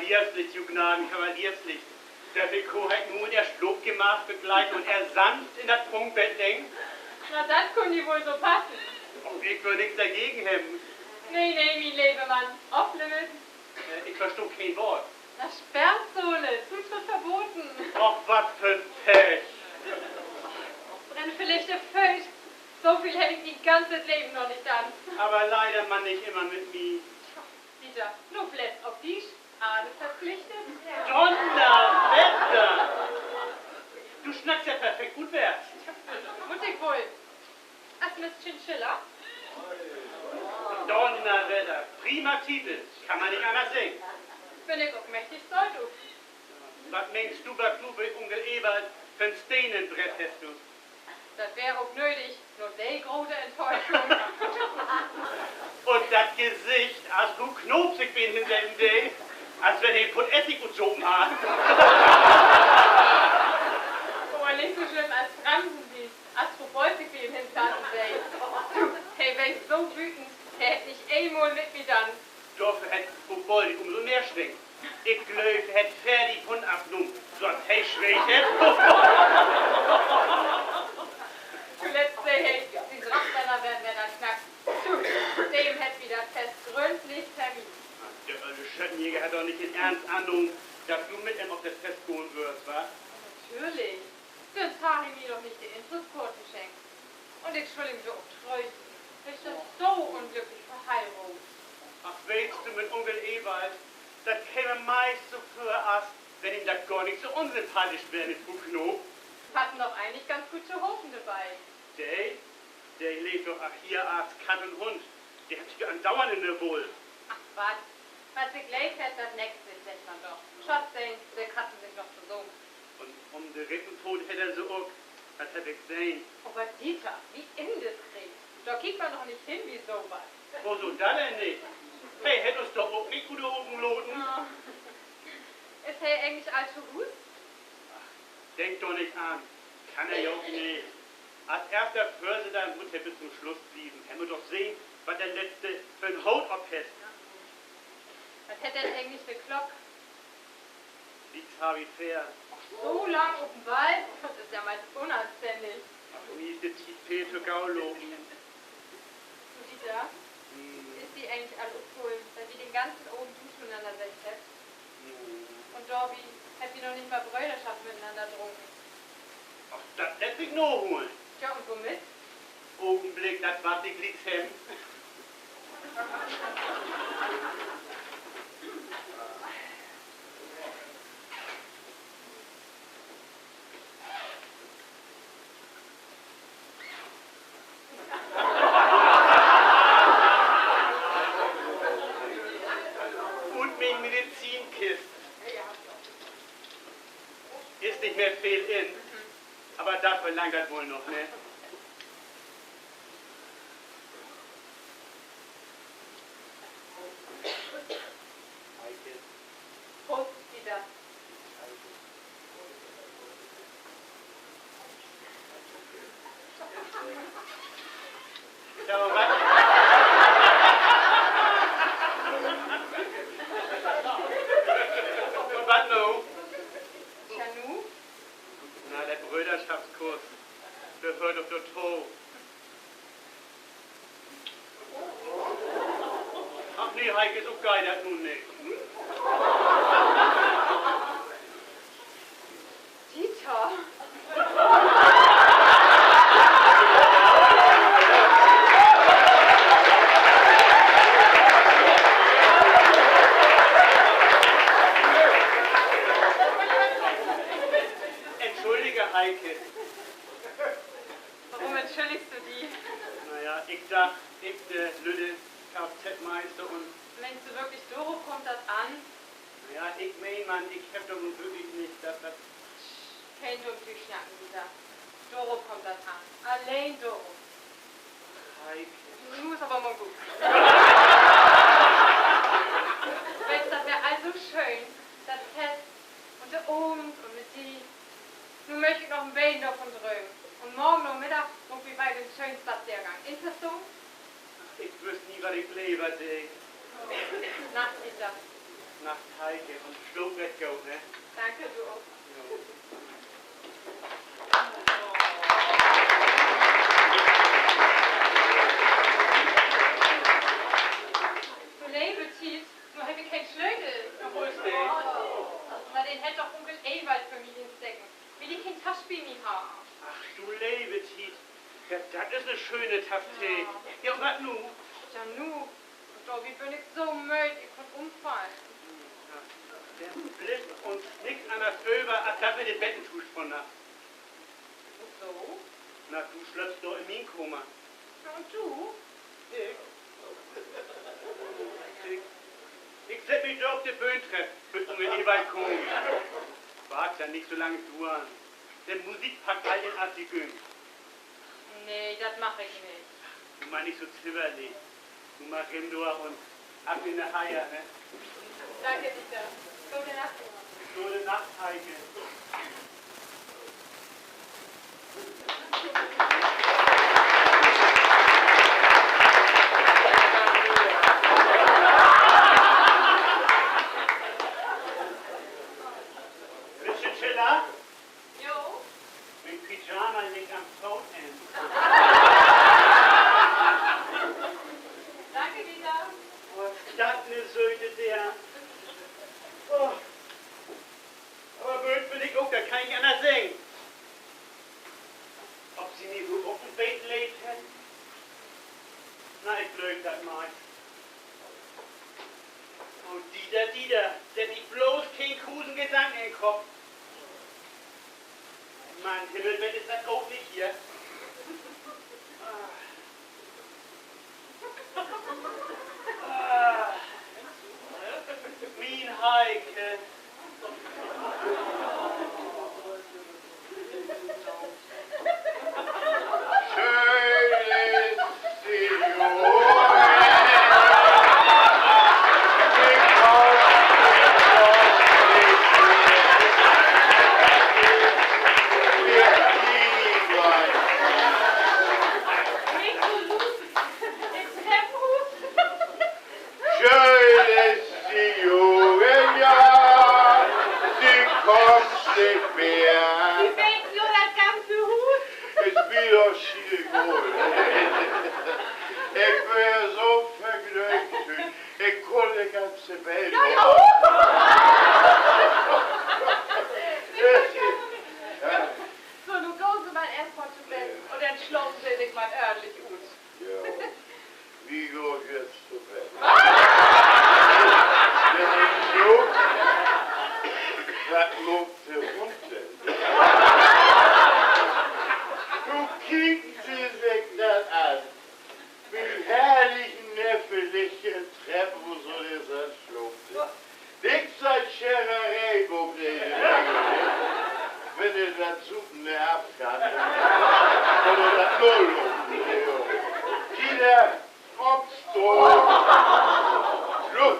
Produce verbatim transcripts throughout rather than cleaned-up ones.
Kavalierslicht, jo Gnaden, Kavalierslicht. Dörv ik Ko heet nu in ehr Slaapgemaak begleiden un ehr sanft in dat Prunkbett leggen? Na, dat kunn di woll so passen. Och, ik wöör nix dorgegen hebben. Nee, nee, mien leve Mann, oplösen. Äh, ik verstah keen Woort. Na, Sperrzone, Zutritt verboten. Och, wat för 'n Pech. Brennt villicht de Fööt. So veel heff ik mien ganzet Leven noch nich daan. Aver leider man nich jümmer mit mi. Dieter, nu bless op di, alle verplichtet. Donnerwedder! Du snackst ja perfekt goot West. Mutt ik woll. As Miss Chinchilla? Donnerwedder, prima Titel, kann man nich anners seggen. Bün ik ok mächtig stolt op. Wat meenst du, wat du bi Unkel Ewald för 'n Steen in't Brett hest, du? Dat weer ok nödig, na de grote Enttäuschung. Un dat Gesicht, as Fru Knoop sik bi em hinsetten dee, as wenn he 'n Pott Essig utsopen harr. Aver nich so slimm as Fransenwies, as Fru Boll sik bi em hinsetten dee. He weer so wütend, he hett nich eenmal mit mi danzt. Dorför hett Fru Boll di üm so mehr swingt. Ik glööv, he hett veertig Pund afnahmen, so as he sweggt hett. Toletzt sä he, sien Rockbänner weren wedder knapp. Dem hebbt wi dat Fest gründlich vermiest. De olle Schöttenjäger hett doch nich in Eernst annahmen, dat du mit em op dat Fest gahn wöörst, wa? Natürlich. Sünst harr he mi doch nich de Intrittskoorten schenkt. Un ik schull em jo ok trösten, he is doch so unglücklich verheiraadt. Ach, weetst du, mit Unkel Ewald, dat keem em meist so vör, as wenn em dat gor nich so unsympathisch weer mit Fru Knoop. Passen doch egentlich ganz goot tohopen, de beiden. De, de leevt doch ach hier as Katt un Hund. De hebbt sik jo andauernd in de Wull. Ach wat, wat sik leev hett, dat neckt sik, seggt man doch. Schaadt sehn, de katten sik noch tosamen. Un üm de Rippen faat hett he se ok, dat heff ik sehn. Aver Dieter, wie indiskret. Dor kiekt man doch nich hen bi so wat. Woso dat denn nich? He hett us doch ok nich ut de Ogen laten. Is he egentlich al to Huus? Ach, denk dor nich an. Kann he ja ok nich. As eerster Vörsitter mutt he bit to'n Sluss blieven. He mutt doch sehn, wat de Letzte för 'n Hoot op hett. Wat hett denn egentlich de Klock? Liekers halvig veer. So lang op 'n Ball? Dat is ja meist unanstännig. Ach, mi is de Tiet veel to gau lopen. Du, Dieter, is di egentlich al opfullen, dat wi den ganzen Avend dutenanner sett hebbt? Un dorbi hebbt wi noch nich mal Bröderschaft mitenanner drunken. Ach, dat lett sik naholen. Tja, un womit? Ogenblick, dat warrt wi glieks hebben. Un mien Medizinkist. Is nich mehr veel in, aver dorför langt dat woll noch, ne? Prost, Dieter. Sag mal, wat? Un wat nu? Tja, nu? Na, de Bröderschaftskuss, de höört doch dorto. Ach nee, Heike, so geiht dat nu nich. Dieter. Entschuldige, Heike. Worüm entschulligst du di? Na ja, ik dach, ik, de lütte K-Z-Meister un... Meenst du würklich, dorop kummt dat an? Na ja, ik meen man, ik heff doch nu würklich nich dat, dat... Keen dumm Tüüg snacken, Dieter. Dorop kummt dat an. Alleen dorop. Heike. Nu is aver mal goot. Weetst, dat weer all so schöön, dat Fest un de Avend un mit di. Nu möch ik noch en beten dorvun drömen. Un morgen Namiddag maakt wi beide en schönen Spazeergang. Inverstahn? Ach, ik wüss nich, wat ik lever dee. Nacht, Dieter. Nacht, Heike, un slaap recht goot, ne? Danke, du ok. Du leve Tiet, nu heff ik keen Slötel. Wo is de? Na, den hett doch Unkel Ewald för mi insteken. Will ik keen Tasch bi mi harrn. Ach, du leve Tiet. Ja, dat is 'ne schöne Tass Tee. Ja, un wat nu? Ja, nu? Un dorbi bün ik so mööd, ik kunn ümfallen. Ja, denn bliff uns nix anners över, as dat wi de Betten tuuscht vunnacht. Woso? Na, du slöppst dor in mien Kamer. Ja, un du? Ik? Ik, ik sett mi dor op de Böhntrepp, bit Unkel Ewald kummt. Warrt ja nich so lang duern. De Musik packt all in, as se gönnt. Nee, dat mag ik nich. Du, man nich so zipperlich. Du, man rin dor un af in de Heier, ne? Danke, Dieter. Gode Nacht. Gode Nacht, Heike. Büschen chiller? Jo? Mien Pyjama liggt an't Footend. Danke, Dieter. Wat is dat 'ne söte Deern. Oh. Aver mööd bün ik ok, dat kann ik nich anners seggen. Of se mi woll ok en beten leev hett? Na, ik glööv dat mal. Oh, Dieter, Dieter, sett di bloots keen krusen Gedanken in'n Kopp. Man, Himmel, wat is dat goot nich hier. Ah. Ah. Mien Heike. Schöne Signore. Nich so luut. In't Treppenhuus. Schöne Signore, ja, du kummst nich mehr. Wi weten jo dat ganze Huus. Is mi doch schietegal. Ik weer so vergnöögt, ik kunn de ganze Welt. Ja, ja. So, nu gahn Se man eerst mal to Bett un denn slapen Se sik man örnlich ut. Ja. Wi gaht jetzt to Bett. Wat maakt de Hund denn? Nu kieken Se sik dat an. Mien herrlichen Neffe liggt in't Treppenhuus un is an't Slapen. Nix as Schereree maakt de, wenn he dat Supen nich af kann. Oder dat Nalopen. Kinder, opstahn! Los!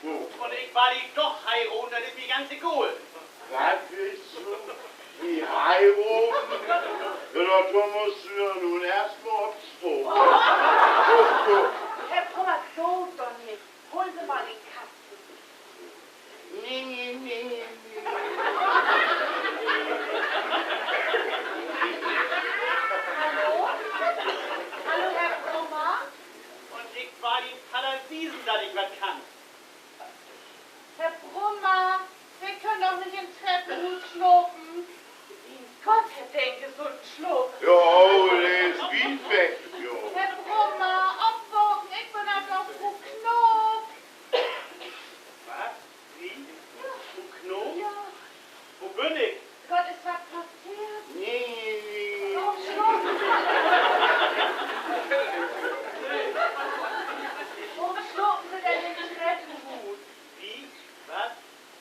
Un ik warr di doch heiraden, dat is mi ganz egal. Wat wullt du? Mi heiraden? Ja, dorto musst du ja nu eerst mal opstahn. Los, los. Herr Pfarrer, so doch nich. Holen Se mal den Kasten. Nee, nee, nee, nee. Hallo? Hallo, Herr Brummer? Un ik warr di paller wiesen, dat ik wat kann. Herr Brummer, wi köönt doch nich in't Treppenhuus slapen. Mien Gott, Herr Denke, so 'n Slaap. Ja, de is wiet weg, jo. Herr Brummer, opwaken, ik bün dat doch, Fru Knoop. Wat? Se? Fru Knoop? Ja. Wo bün ik? Gott, is wat passeert? Nee, nee. Worüm slapen Se, worüm slapen Se denn in't Treppenhuus? Wi? Wat?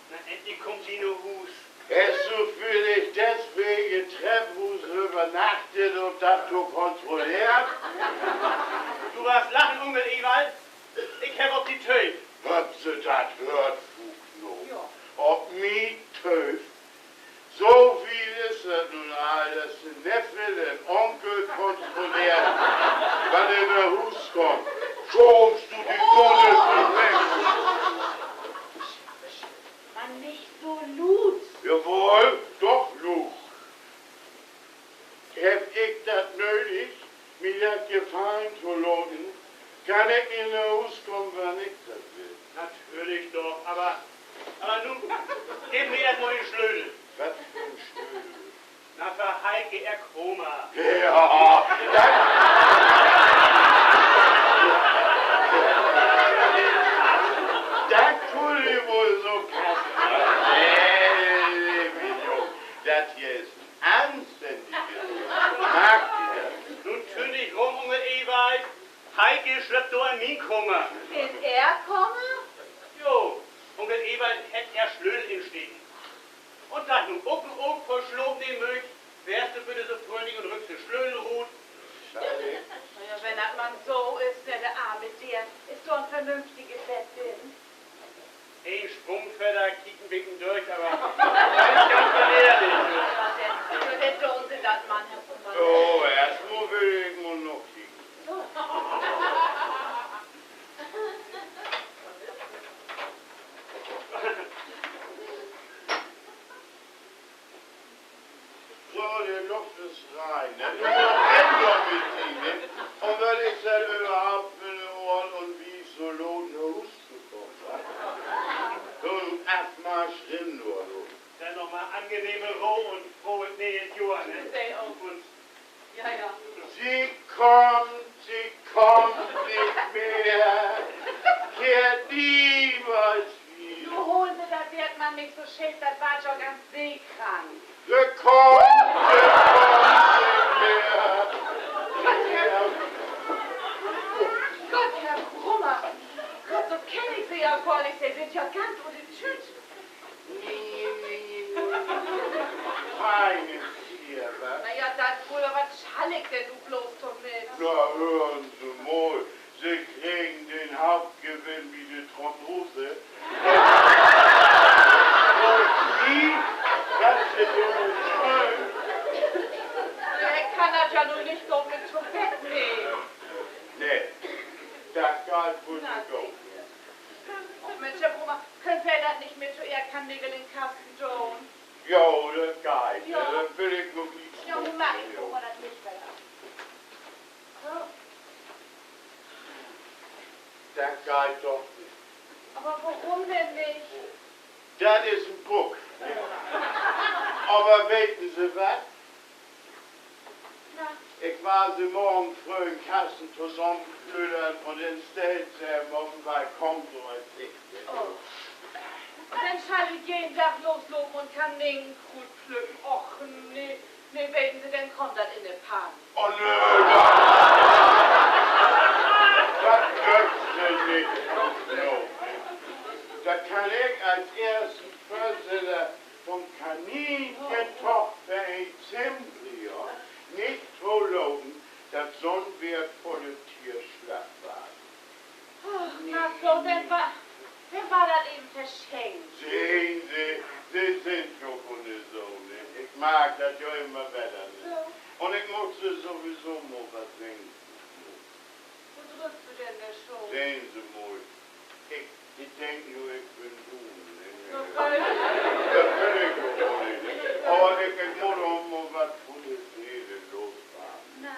Na, endlich kummt Se na Huus. Hest du villicht deswegen in't Treppenhuus övernachtet, üm dat to kontrolleren? Du warrst lachen, Unkel Ewald. Ik heff op di töövt. Hebbt Se dat höört, Fru Knoop? Ja. Op mi töövt? So wiet is dat nu al, dat de Neffe den Onkel kontrolleert, wann he na Huus kummt. Schaamst du di dor nich weg? Nich so luut. Jawoll, doch luut. Heff ik dat nödig, mi dat gefallen to laten? Kann ik in de Huus kamen, wann ik dat will? Natürlich doch, aver, aver nu, geev mi eerst mal den Slötel. Wat för 'n Slötel? Na, för Heike ehr Kamer. Ja, dat, dat kunn ja woll so passen. Nee, nee, nee, mien Jung, dat hier is en anstänniget Huus. Markt ji dat? Nu tünnig rum, Unkel Ewald. Heike slöppt dor in mien Kamer. In ehr Kamer? Jo, Unkel Ewald hett ehr Slötel insteken. Un dat nu ok en Oog vör Slaap nehmen möcht, weerst du bitte so fründlich un rückst den Slötel rut? Na ja, wenn dat man so is, ne, de arme Deern, is dor en vernünftiget Bett binnen? Een Sprungfedder kiekt en beten dörch, aver ganz, ganz ehrlich. Ja, denn, ja, denn doon Se dat man, Herr Brummer. Oh, eerstmal will ik mal nakieken. So, de Luft is rein, ne? Du musst endlich mit di, ne? Un wat is dat överhaupt för 'ne Oort un Wies, so laat na Huus to kamen, wa? So 'n Afmarsch rin, du, du. Denn noch mal angenehme Roh un frohes nee'et Johr, ne? Se ok. Un Ja, ja. Se kummt, se kummt nich mehr. Kehrt niemals wieder. Nu holen Se dat Weert man nich so scheef, dat warrt jo ganz seekrank. Se kummt, se kummt nich mehr. Gott, Herr, Gott, Herr Brummer. Gott, so kenn ik Se ja gor nich. Se sünd ja ganz ut de Tüüt. Nee, nee, nee. Feine Tier, wa? Na ja, dat woll, aver wat schall ik denn nu blots dormit? Na, hören Se mal, Se kriegen den Hauptgewinn bi de Thrombose. Un mi, wat Se dor mit schullen? Ik kann dat ja nu nich dormit to Bett nehmen. Nee, dat geiht woll nich op. Och, Mensch, Herr Brummer, köönt Se dat nich mit to Ehr Kameelkasten doon? Jo, dat geiht. Ja. Denn will ik nu glieks. Ja, Moment, ik maak mal dat Licht wedder an. So. Dat geiht doch nich. Aver worüm denn nich? Dat is en Buck. Aver weten Se wat? Na? Ik warr se morgen fröh in'n Kassen tosamenklötern un denn stellt se em op den Balkon, so as ik. Oh. Un denn schall he jeden Dag loslopen un Kanenenkruut plücken. Och, nee, nee, weten Se, denn kummt dat in de Pann. Oh, nee, dat, dat glöövt Se nich. Dat kann ik as eersten Vörsitter vun'n Kaninchentog för Ezimbria nich tolaten, dat so'n weertvull Tier slacht warrt. Ach, na so, denn wa-, denn warr dat even verschenkt. Sehn Se, Se sünd jo woll nich so, ne? Ik mark dat jo immer wedder, ne? Jo. Un ik mutt Se sowieso mal wat seggen. Wo drückst du denn de Schoh? Sehn Se mal, ik, Se denkt jo, ik bün dumm, ne? Dat bün ik jo woll nich, ne? Aver ik, ik mutt ok mal wat vun de Seel loswarrn. Na?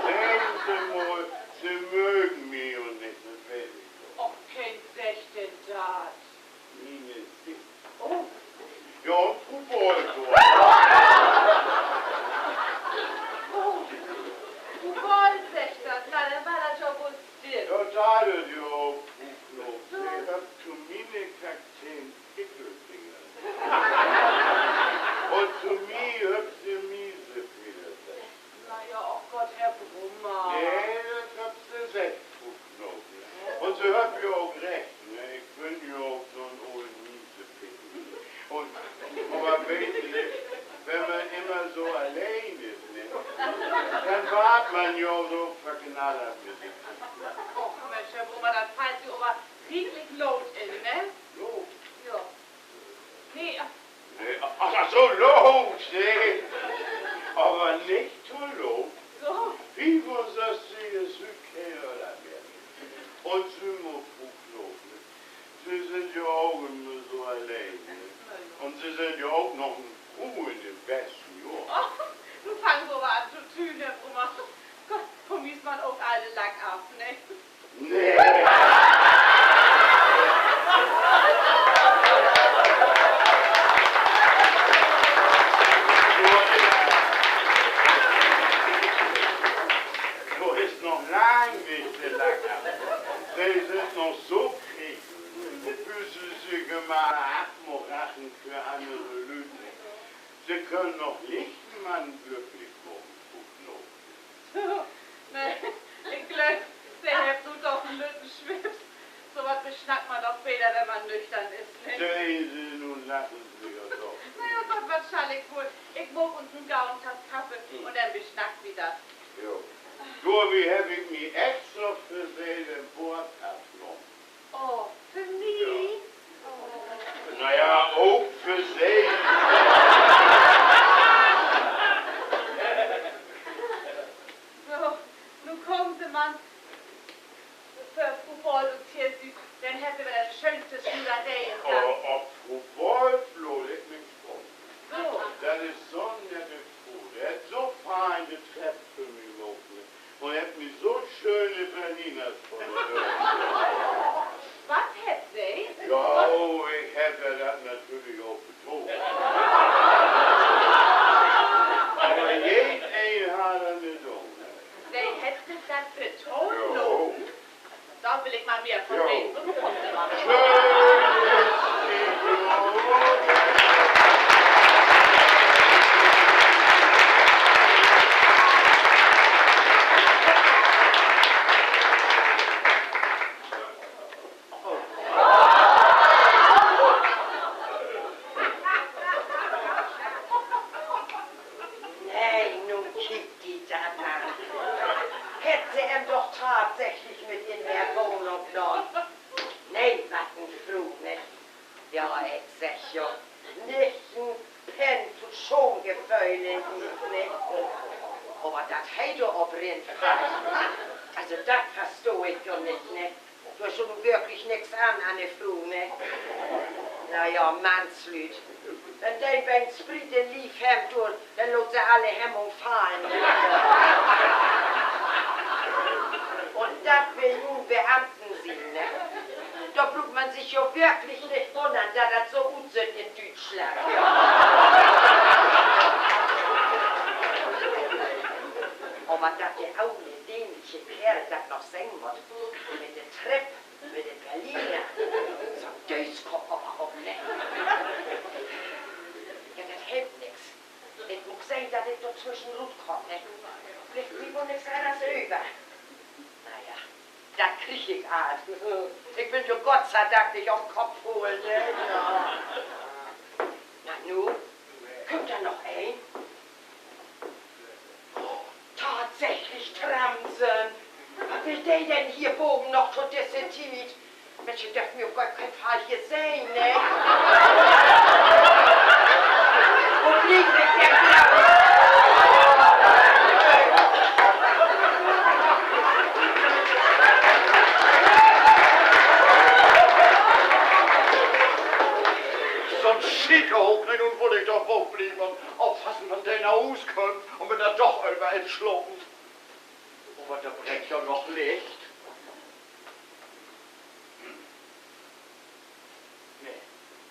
Seggen Se mal, Se möögt mi jo nich, dat weet ik doch. Och, keen seggt denn dat. Miene Sicht. Oh. Jo, un Fru Boll, du. Oh, Fru Boll seggt dat. Na, denn warr dat jo woll stimmen. Jo, dat is jo, Fru Knoop. Se hebbt to miene Kakteen Pickelfinger. Un to mi hebbt Se Miesefeder seggt. Na ja, och Gott, Herr Brummer. Nee, dat hebbt Se seggt, Fru Knoop. Un Se hebbt ja ok recht, ne? Ik bün ja ok so'n olen Miesepickel. Un, aver weten Se, wenn man immer so alleen is, ne, denn warrt man ja so verknallert mit de Tiet. Och Mensch, Herr Brummer, dat fallt Se aver rieklich laat in, ne? Laat? Ja. Nee, ach. Nee, ach, ach so, laat, nee. Aver nich to laat. So. Fiefunsösstig is hüüt keen Öller mehr. Un Se, Fru Knoop, Se sünd ja Ogen so alleen, ne? Un Se sünd ja ok noch en Fru in de besten Johren. Och, nu fangen Se aver an to tüün, Herr Brummer. Gott, för mi is man ok all de Lack af, ne? Nee. So is noch lang nich de Lack af. Se sünd noch so pigg. Wo Se sik jümmer afmachen för annere Lüüd. Se köönt noch licht en Mann glücklich maken, Fru Knoop. Nee, ik glööv, Se hebbt nu doch en lütten Swips. So wat besnackt man doch beter, wenn man nüchtern is, ne? Sehn Se, nu lachen Se ja doch. Na ja, Gott, wat schall ik woll? Ik maak uns nu gau en Tass Kaffee un denn besnackt wi dat. Jo. Dorbi heff ik mi extra för Se den Boort afnahmen. Oh, för mi? Na ja, ok för Se. So, nu kaamt Se man för Fru Boll ut Tiersüd, denn hebbt Se wedder de schöönste Snuderdee in Gang. Op Fru Boll laat ik nix kamen. So. Dat is so'n nette Fru, de hett so feine Trepp för mi maakt, ne? Un hett mi so schöne Berliners vör de Döör. Wat hett se? Ja, ik heff ehr dat natürlich ok betahlt. Aver jedeen harr dat nich doon. Se hett sik dat betahlen laten? Dor will ik mal mehr von weten. So, nu kummt Se mal. Nee, nu kiek di dat an. Hett se em doch tatsächlich mit in ehr Wahnung nahmen. Nee, wat en Fru, ne? Ja, ik segg jo, nich en Penn to Schaamgeföhl in di, ne? Aver dat he dor op rinfallt, also dat verstah ik jo nich, ne? Dor is jo nu wirklich nix an, an de Fru, ne? Na ja, Mannslüüd, wenn de en beten Sprit in Lief hebbt doot, denn laat se alle Hemmung fallen. Un dat will nu en Beamten sien, ne? Dor bruukt man sik jo wirklich nich wunnern, dat dat so utsüht in Düütschland. Aver dat de ole dämliche Keerl dat noch seggen mutt, mit de Trepp, mit de Berliner, so'n Dööskopp aver ok, ne? Ja, dat helpt nix. Ik mutt sehn, dat ik dor twüschen rutkaam, ne? Blifft mi woll nix anners över. Na ja, dat krieg ik al. Ik bün jo Gott sei Dank nich op'n Kopp fullen, ne? Na nu, kümmt dor noch een? Tatsächlich Tramsen. Wat will de denn hier baven noch to disse Tiet? Minsch, de dröff mi op gor keen Fall hier sehn, ne? Un nich mit de Blaude. So'n Schiet ok, ne? Nu wull ik doch wach blieven un oppassen, wann de na Huus kümmt, un bün dor doch över inslapen. Aver dor brennt ja noch Licht. Nee,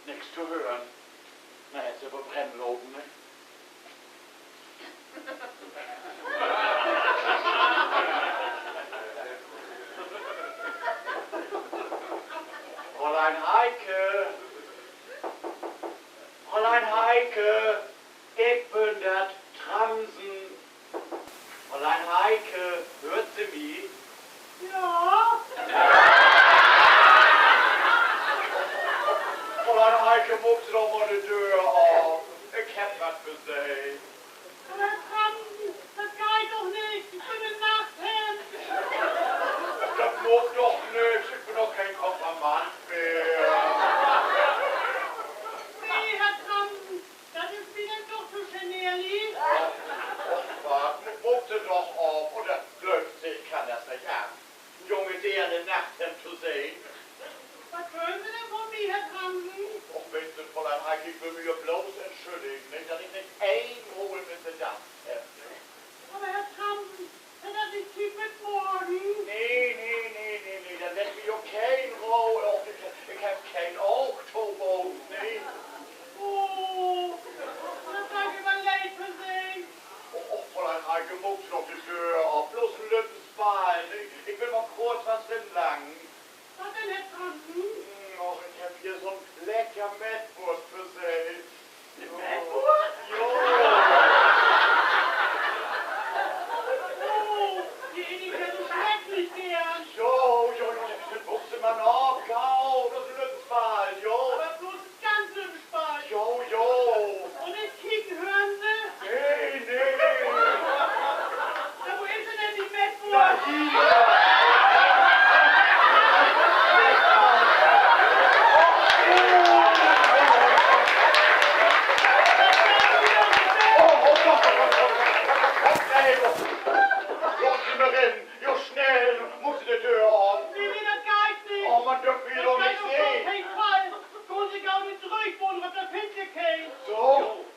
nix to hören. Na, hett se aver brennen laten, ne? Fräulein Heike! Fräulein Heike! Ik bün dat, Tramsen. Fräulein Heike, höört Se mi? Ja. Fräulein Heike, maakt Se doch mal de Döör op. Ik heff wat för Se. Aver Tramsen, dat geiht doch nich. Ik bün in Nachthemd. Dat maakt doch nix. Ik bün doch keen Konfirmand mehr. Nee, Herr Tramsen, dat is mi denn doch to generlich. Och, och, wat, nu maakt Se doch op. Un dat glöövt Se, ik kann dat nich an, en junge Deern in Nachthemd to sehn. Wat wüllt Se denn von mi, Herr Ik will mi jo bloots entschulligen, nich, dat ik nich een Mal mit bedacht heff, ne? Aver Herr Tramsen, hett dat nich Tiet mit morgen? Nee, nee, nee, nee, nee, dat lett mi jo keen Roh. Och, ik, ik heff keen Oog to, ne? Oh, dat deit mi leed för Se. Och, och, Fräulein Heike, maakt Se doch de Döör op. Bloots en lütten Spalt, ne? Ik will man kort wat rinlangen. Wat denn, Herr Tramsen? Hm, och, ik heff hier so'n lecker Mettwust för Se. Mettwust? Jo. Oh, de eet ik ja so schrecklich geern. Jo, jo, jo, denn maakt Se man op, gau, dat is en lütten Spalt, jo. Aver bloots en ganz lütten Spalt. Jo, jo. Un nich kieken, hören Se? Nee, nee. Ja, wo is se denn, de Mettwust? Na, hier. Oh, oh Gott, oh Gott, oh Gott, oh Gott, oh Gott, ey, oh. Laat Se mi rin, jo, snell, maakt Se de Döör op. Nee, nee, dat geiht nich. Oh Mann, dat will doch nich sehn. Op keen Fall. Gahn Se gau in de Trüchwohnung, dor finnt Se keen. So,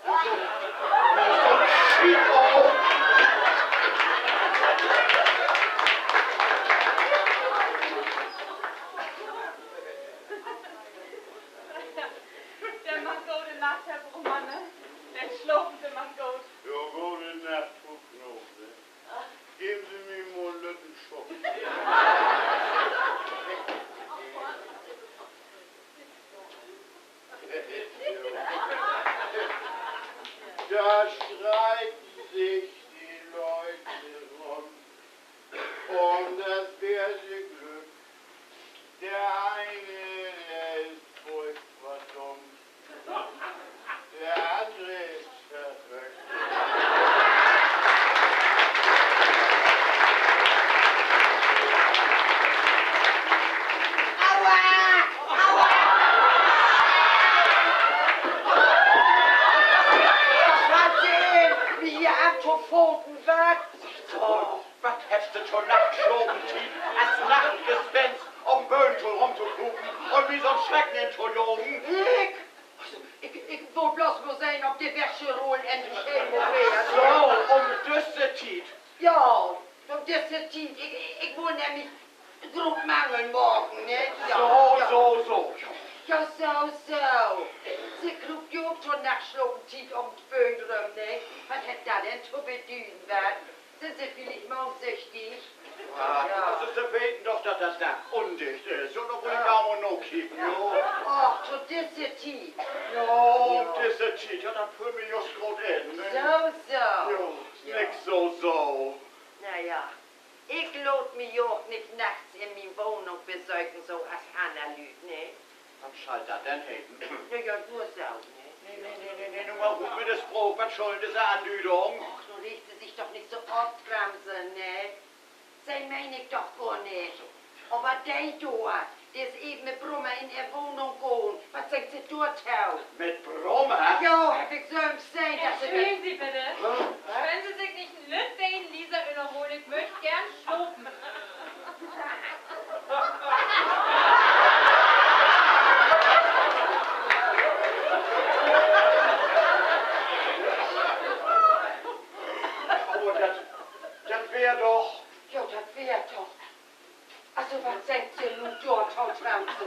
so. Schiet op. Denn maakt gode Nacht, Herr Brummer, ne? Denn slapen Se man goot. Jo, gode Nacht, ok noch, ne? Geevt Se mi mal en lütten Schuck. Dor streiten sik de Lüüd rum, üm dat beste Glück. De ene, de is furchtbar dumm. De annere is verrückt. Aua! Aua! Wat, Se hebbt mi hier an to faten, wat? So, wat hest du to Nacht slapen, Tiet, as Nachtgespenst üm Böhn to, rüm to krupen un mi so'n Schrecken intojagen? Ik? Also, ik, ik wull bloots mal sehn, of de Wäschroll endlich heel weer is. So, üm düsse Tiet? Ja, üm düsse Tiet. Ik, ik wull nämlich groot Mangeln maken, ne? Ja, so, ja. So, so. Ja, so, so. Se kruupt jo ok to Nacht slapen Tiet üm Böhn rüm, ne? Wat hett dat denn to bedüden, wat? Sünd Se villicht mansüchtig? Ah, ja. Also, Se weten doch, dat dat Dack undicht is. Un dor wull ik gau mal nakieken, jo. Och, to disse Tiet. Jo, üm disse Tiet. Ja, dat föll mi just graad in, ne? So, so. Jo, nix so, so. Na ja, ik laat mi jo ok nich nachts in mien Wahnung besöken, so as anner Lüüd, ne? Wat schall dat denn heten? Na ja, nur so, ne? Nee, nee, nee, nee, nee, nu mal rut mit de Spraak. Wat schullen disse Andüdungen? Och, nu reegt Se sik doch nich so op, Tramsen, ne? Se meen ik doch gor nich. Aver de dor, de is even mit Brummer in ehr Wahnung gahn. Wat seggt Se dorto? Mit Brummer? Jo, heff ik sülvst sehn, dat se... Entschuldigen Se bitte. Hä? Köönt Se sik nich en lütt beten lieser ünnerholen? Ik möch geern slapen. Aver dat, dat weer doch... Jo, dat weer doch. Also, wat seggt Se nu dorto, Tramsen?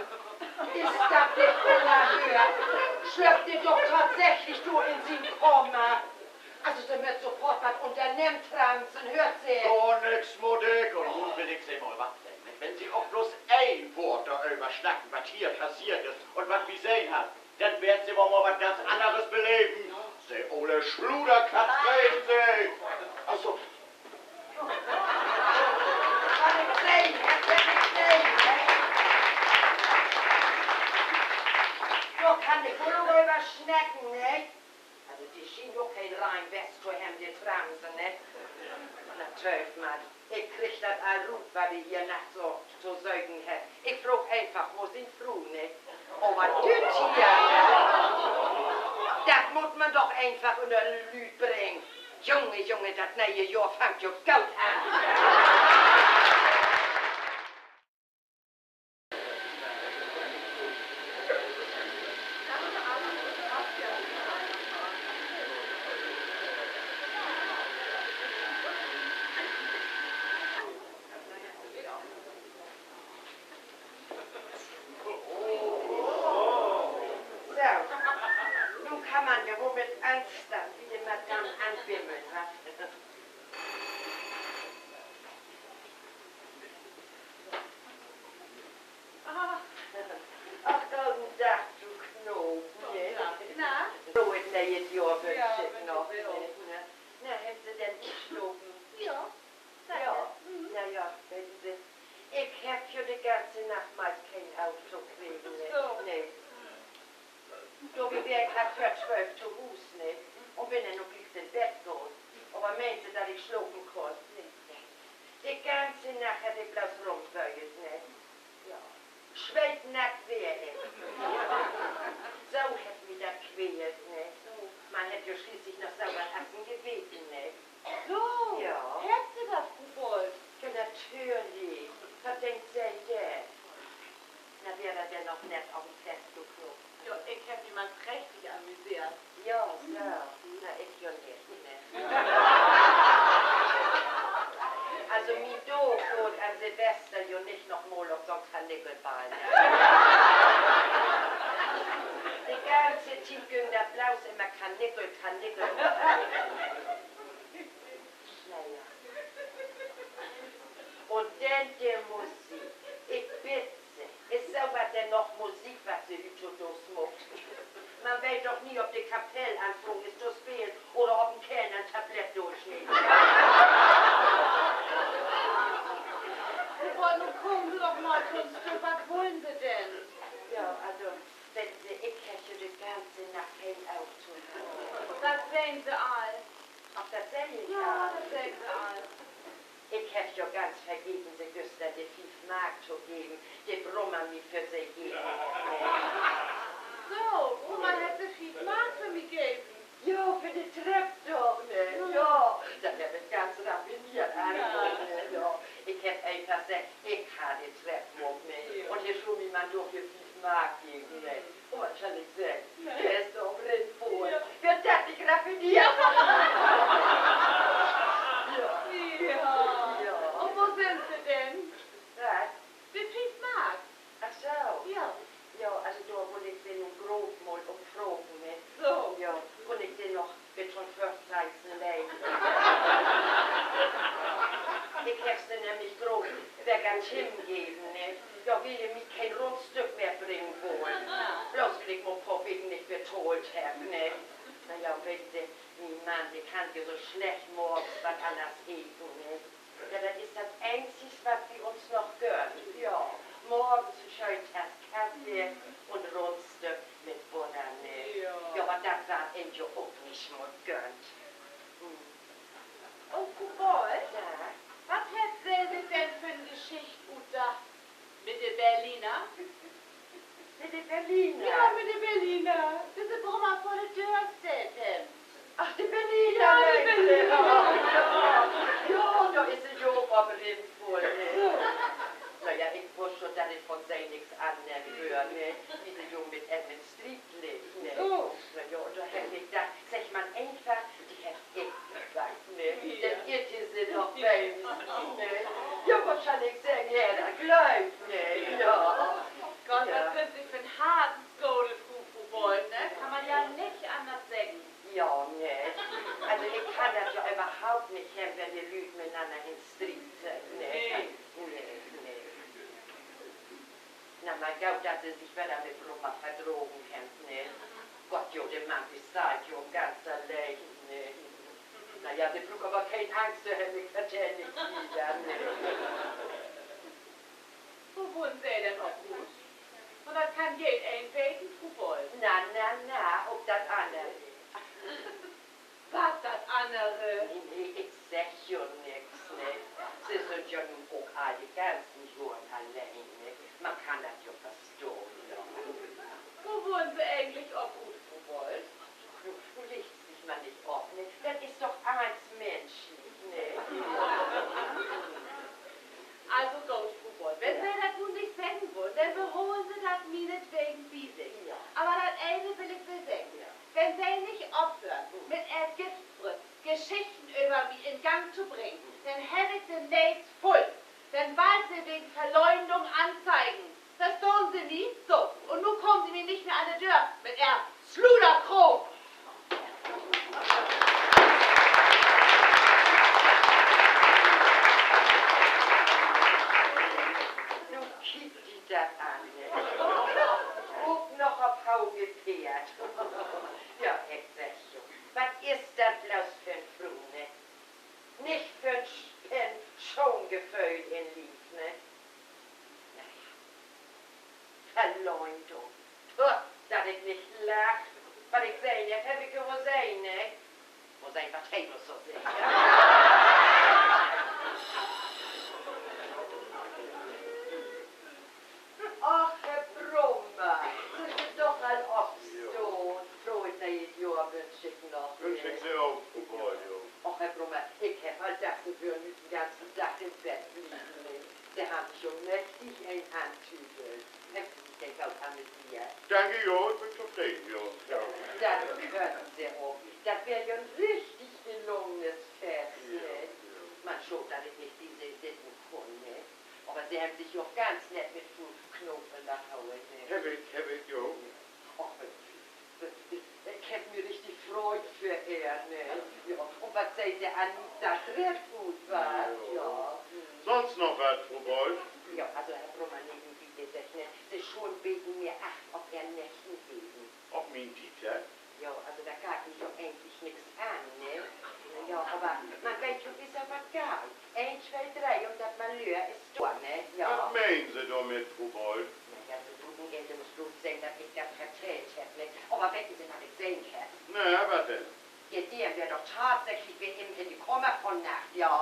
Is dat nich unerhöört? Slöppt de doch tatsächlich dor in sien Kamer? Also, Se mööt sofort wat ünnernehmen, Tramsen, höört Se? Gor nix mutt ik. Un nu will ik Se mal wat seggen. Wenn Se ok bloots een Woort doröver snacken, wat hier passeert is un wat wi sehn hebbt, denn weert Se woll mal wat ganz anners beleven. Se ole Sluderkatt, weten Se. Also, wat ik sehn heff, heff ik sehn, ne? Dor kann ik woll över snacken, ne? Also, de schient ok keen rein West to hebben, de Tramsen, ne? Na, tööv man, ik krieg dat al rut, wat de hier nachts so to söken hett. Ik fraag eenfach mal sien Fru, ne? Aver düt hier, dat mutt man doch eenfach ünner de Lüüd bringen. Junge, Junge, dat ne'e Johr fangt jo goot an. Nu weer ik al vör twölf to Huus, ne? Un bün denn ok glieks in Bett gahn. Aver meent Se, dat ik slapen kunn? De ganze Nacht heff ik bloots rümbögelt, ne? Ja. Sweetnackt weer ik. So hett mi dat quält, ne? Man hett jo schließlich noch so wat as en Geweten, ne? So, ja. Hebbt Se dat, Fru Boll? Ja, natürlich. Wat denkt Se denn? Na, weer dat denn noch nett op en Fest to knutschen? Ja, ik heff mi man prächtig amüseert. Ja, so. Na, ik jo nich, ne. Also, mi doog dat an Silvester jo nich noch mal op so'n Karnickelball. De ganze Tiet güng dat bloots immer Karnickel, Karnickel. Na ja. Un denn de Musik. Ik bidd Se, is so wat denn noch Musik, wat Se hüüttodaags maakt? Man weet doch nie, of de Kapell anfungen is to spelen oder of en Kellner en Tablett doorsneed. Fru Boll, nu kaamt Se doch mal to'n Stück. Wat wullen Se denn? Ja, also, weten Se, ik heff jo de ganze Nacht keen Oog to. Dat seggen Se all. Ach, dat segg ik ja, dat seggen Se all. Ik heff jo ganz vergeten, Se güstern de fief Mark to geven, de Brummer mi för Se geven hett, ne? So, Brummer hett Se fief Mark för mi geven? Jo, för de Trepp doch, ne? Jo, dat heff ik ganz raffineert anmaakt, ne? Jo, ik heff eenfach seggt, ik harr de Trepp maakt, ne? Un he schull mi man dorför fief Mark geven, ne? Un wat schall ik seggen? He is dor rinfullen. Weer dat nich raffineert? Ja. Ja. Un wo sünd se denn? Wat? De fief Mark. Ach so. Ja. Ja, also dor wull ik Se nu graad mal um fragen, ne? So. Ja, kunn ik Se noch bit to'n föfftigsten lehnen? Ik heff se nämlich graad wegger Tim geven, ne? Ja, wiel he mi keen Rundstück mehr bringen wull. Bloots wiel ik mal poor Weken nich betahlt heff, ne? Na ja, un weten Se, mien Mann, de kann ja so slecht morgens wat anners eten, ne? Ja, dat is dat Eenzigste, wat wi uns noch gönnt. Ja, morgens en schöne Tass Kaffee un Rundstück mit Botter, ne? Ja, aver dat warrt een jo ok nich mal gönnt. Oh, Fru Boll? Ja? Wat hebbt Se denn för 'n Geschicht utdacht? Mit de Berliner? Mit de Berliner? Ja, mit de Berliner. De se Brummer vör de Döör stellt hebbt. Ach, de Berliner, ja, de Berliner. Ja, dor is se jo ok op rinfullen, ne? Na ja, ik wüss jo, dat ik von se nix annehmen wöör, ne? Wiel se jo mit em in Striet liggt, ne? Na ja, un dor heff ik dacht, segg man eenfach, de heff ik seggt, ne? Denn irrt he sik doch wenigstens, ne? Ja, wat schall ik seggen? Ja, dat glöövt, ne? Ja. Gott, wat sünd Se för 'n hartensgode Fru, Fru Boll, ne? Kann man ja nich anners seggen. Ja, ne? Also, ik kann dat ja överhaupt nich hebben, wenn de Lüüd mit'nanner in Striet sünd, ne? Nee, nee. Na, man goot, dat Se sik wedder mit Brummer verdragen hebbt, ne? Gott, jo, de Mann, de steiht jo ganz alleen, ne? Na ja, Se bruukt aver keen Angst to hebben, ik vertell nix wieder, ne? Wo wullen Se denn op ut? Un dat kann jedeen weten, Fru Boll. Na, na, na, op dat annere. Wat dat annere? Nee, nee, ik segg jo nix, ne? Se sünd ja nu ok al de ganzen Johren alleen, ne? Man kann dat jo verstahn, ne? Wo wullen Se egentlich op ut, Fru Boll? Nu, nu reegt Se sik man nich op, ne? Dat is doch allens minschlich, ne? Also goot, Fru Boll, wenn Se dat nu nich seggen wullen, denn beholen Se dat mienetwegen bi sik. Aver dat ene will ik Se seggen. Wenn Se nich ophöört, mit Ehr Giftsprüt Geschichten över mi in Gang to bringen, denn heff ik de Nees vull. Denn warrt Se wegen Verleumdung anzeigen. Verstahn Se mi? So, un nu kaamt Se mi nich mehr an de Döör mit Ehr Sluderkraam. Nu kiek di dat an, ne? Ok noch op hoge Peerd. Ja, ik segg jo, wat is dat bloots för 'n Fru, ne? Nich för 'n Sch-, keen Schaamgeföhl in Lief, ne? Na ja. Verleumdung. Puh, dat ik nich lach. Dat heff ik jo mal sehn, ne? Mal sehn, wat he nu so seggt. Och, Herr Brummer, sünd Se doch al opstahn. Frohet nee'et Johr wünsch ik noch. Wünsch ik Se ok, Fru Boll, jo. Och, Herr Brummer, ik heff al dacht, Se wörrn hüüt den ganzen Dag in Bett blieven, ne? Se hebbt sik jo mächtig een antüdelt. Hebbt Se sik denn goot amuseert? Danke, jo, ik bün tofreden, jo. Dat köönt Se ok. Dat weer jo en richtig gelungenes Fest, ne? Man schaad, dat ik nich bi Se sitten kunn, ne? Aver Se hebbt sik jo ok ganz nett mit Fru Knoop ünnerhollen, ne? Heff ik, heff ik, jo. Och, ik heff mi richtig freut för Ehr, ne? Jo, un wat seht Se an dat Trepp ut, wat? Jo. Sünst noch wat, Fru Boll? Jo, also, Herr Brummer, nevenbi seggt, ne, Se schullen beten mehr Acht op Ehr Nechten geven. Op mien Dieter? Jo, also, dat geiht mi jo egentlich nix an, ne? Jo, aver man weet jo, wo dat geiht. Een, twee, dree un dat Malheur is dor, ne? Jo. Wat meent Se dormit, Fru Boll? Na ja, Se bruken ehr jümmers bloots seggen, dat ik dat vertellt heff, ne? Aver weten Se, wat ik sehn heff? Na, wat denn? De Deern weer doch tatsächlich weer in, in de Kamer vunnacht, jo.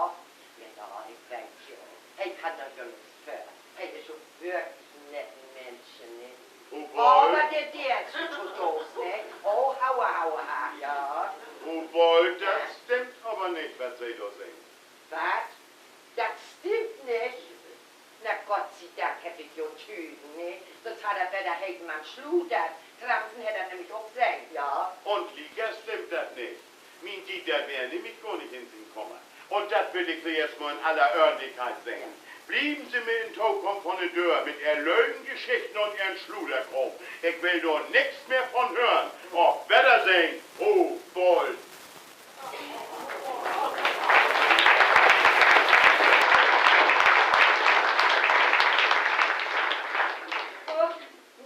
Ja, ja, ik weet jo. He kann dor jo nix för. He is jo würklich en netten Minsch, ne? Aver de Deern is to doos, ne? Oh, hau, hau, ha, ja. Fru Boll, dat stimmt aver nich, wat Se dor seggt. Wat? Dat stimmt nich? Na, Gott sei Dank heff ik jo Tügen, ne? Sünst harr dat wedder heten, man sludert. Tramsen hett dat nämlich ok seggt, ja. Un liekers stimmt dat nich. Mien Dieter weer nämlich gor nich in sien Kamer. Un dat will ik Se eerstmal in aller Ördentlichkeit seggen. Blieven Se mi in Tokunft vun de Döör mit Ehr Lögengeschichten un Ehren Sluderkraam. Ik will dor nix mehr vun hören. Op Weddersehn, Fru Boll.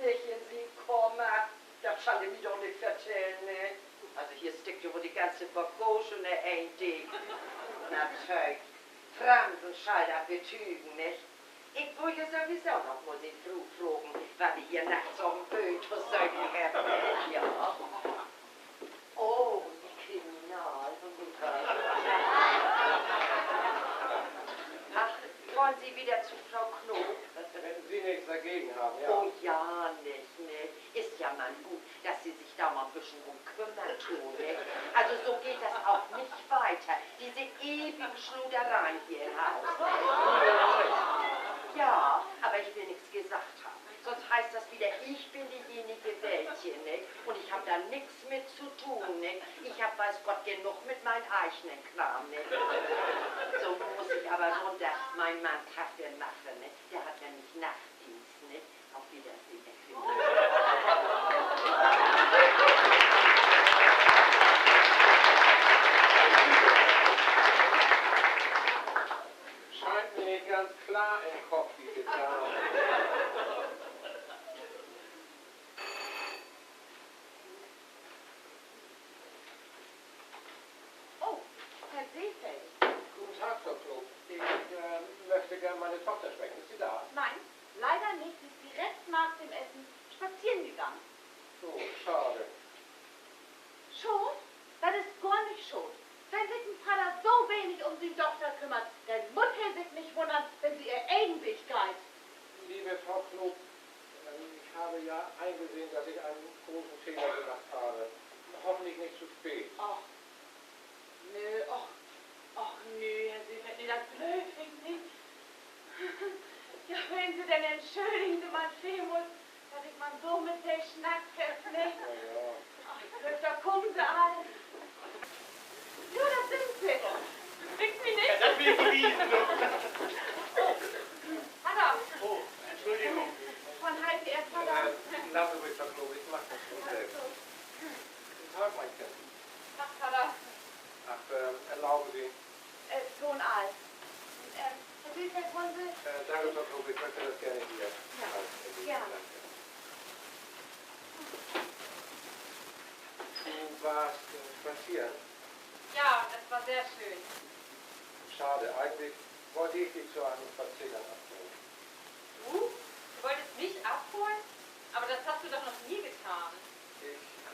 Nich in sien Kamer. Dat schall he mi doch nich vertellen, ne? Also, hier stickt jo woll de ganze Bagage ünner een Deek. Natürlich. Tramsen schall dat betügen, nich? Ik wull jo sowieso noch mal sien Fru fragen, wat de hier nachts op'n Böön to söken hett, ne? Ja. Oh, de Kriminal. Ach, wolln Se wedder to Fro Knoop? Wenn Sie nichts dagegen haben, ja. Oh ja, nich, ne? Is ja man goot, dat Se sik dor mal en beten üm kümmern doot, ne? Also, so geiht dat ok nich wieter, disse ewigen Sludereien hier in't Huus. Ja, aver ik will nix seggt hebben. Sünst heet dat wedder, ik bün dejenige, welche, ne? Un ik heff dor nix mit to doon, ne? Ik heff, weiß Gott, genoog mit mien egen Kraam, ne? So, nu muss ik aver rünner, mien Mann Kaffee maken, ne? De hett nämlich Nachtdienst, ne? Op Weddersehn, Herr Kriminal. Scheint mir nicht ganz klar im Kopf, diese Dame. Oh, Herr Seefeld. Guten Tag, Frau Knoop. Ich, äh, möchte gern meine Tochter sprechen. Ist sie da? Nein, leider nicht. Sie ist direkt nach dem Essen spazieren gegangen. So, schade. Schaad? Dat is gor nich schaad. Wenn sik en Vadder so wenig üm sien Dochter kümmert, denn mutt he sik nich wunnern, wenn se ehr egen Weg geiht. Liebe Frau Knoop, ähm, ich habe ja eingesehen, dass ich einen großen Fehler gemacht habe. Hoffentlich nicht zu spät. Och, nö, och, och, nö, Herr Seefeld, nee, dat glööv ik nich. Ja, wenn Se denn entschulligen, Se, man veelmals, dat ik man so mit Se snackt heff, ne? Ja, ja. Ach, ik glööv, dor kaamt se al. Jo, dor sünd Se. Kriegt Se nich? Ja, dat will ik wiesen, du. Vadder. Oh, Entschuldigung. Von halb ehr Vadder. Äh, laten Sie ruhig, Frau Knoop, ich mach das schon selbst. Guten Tag, mein Kind. Tag, Vadder. Ach, ähm, erlauben Sie. Äh, schon all. Ähm, Herr Seefeld, wollen Sie? Äh, danke, Frau Knoop, ich möchte das gerne hier als erledigen. Ja, gerne. Danke. Du warst, äh, spazieren? Ja, das war sehr schön. Schade, eigentlich wollte ich dich zu einem Spaziergang abholen. Du? Du wolltest mich abholen? Aber das hast du doch noch nie getan. Ich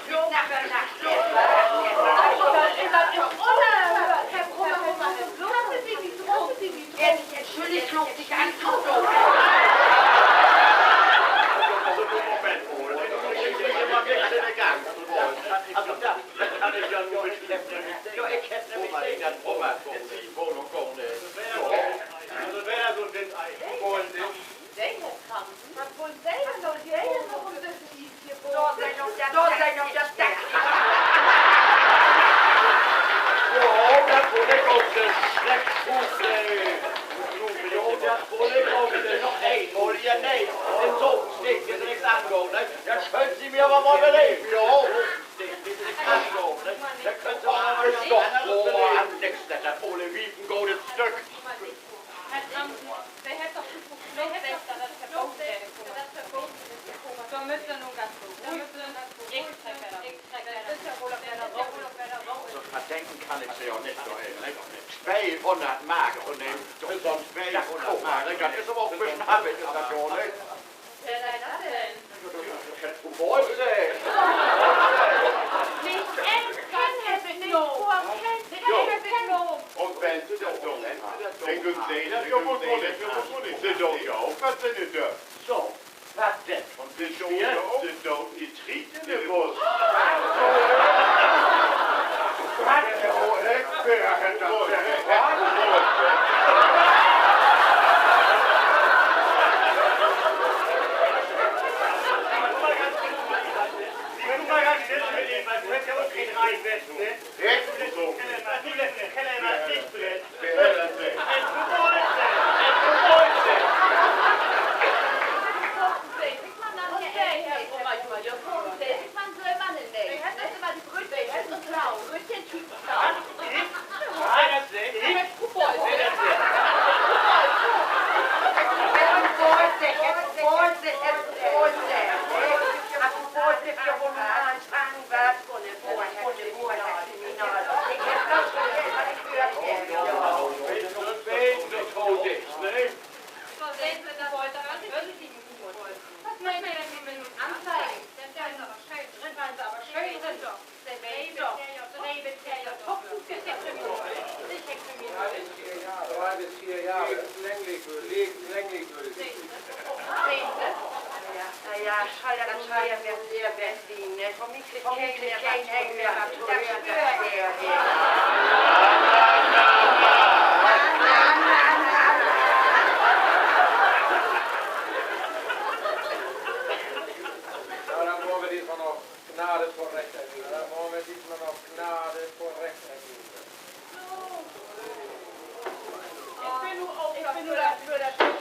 Klook övernachten. Also, dat, dat is unerhöört, Herr Brummer, Herr Brummer. Laten Sie mich, laten Sie mich. Wer sich entschuldigt, klook sich an. Also, Moment mal. Schicken Sie mich mal mit in de Gang. Also, dat, dat kann ik ja nu nich. Jo, ik heff nämlich sehn, dat Brummer in sien Wohnung gahn is. Also, wer so denn eigentlich? Wo wullen Se? Wat wullen Se denn noch hier? Dor, Se noch, dor, Se noch, dat Dack. Jo, dat wull ik ok, de Schreckfuß, ey. Jo, dat wull ik ok, de noch eenmal hier, nee. In so 'n Steek hier nix angahn, ne? Dat schöölt Se mi aver mal beleven, jo. Nix angahn, ne? Dat köönt Se aver mal beleven. Is doch wohr, an nix, dat, dat ole Wief, en godet Stück. Herr Kramsen, Se hebbt doch, Se hebbt doch, dat verboden is. Dor mööt Se nu ganz ruhig, dor mööt Se nu ganz ruhig. Ik treck wedder, ik treck wedder. Also verdenken kann ik Se jo nich, ne? Tweehunnert Mark to nehmen för so 'n Tweehunnert Mark, dat is aver ok en beten happig, is dat jo, ne? Wer denn dat denn? Fru Bolte. Nich, en Cent heff ik nich, nich en Cent heff ik nich. Un wenn Se dat doot, denn köönt Se dat jo woll, Se doot jo ok, wat Se nich dörvt. So, wat denn? Un Se doot jo ok, Se doot Nitrit in de Wust. Wat? Jo, ik weer dat, wat? Guck mal ganz still mit dem, weil du hest ja ok keen rein West, ne? Ik? Du, du, du, du, Herr Brummer, Herr Brummer, Herr Brummer, Herr Brummer. Schall dat nu weer, weer, weer ween, ne? Vun mi kriegt keen mehr wat to hören, dat spöör ik. Na, denn wüllt wi di man noch Gnade torecht erwesen. Denn wüllt wi di man noch Gnade torecht erwesen. Ik bün nu ok daför, dat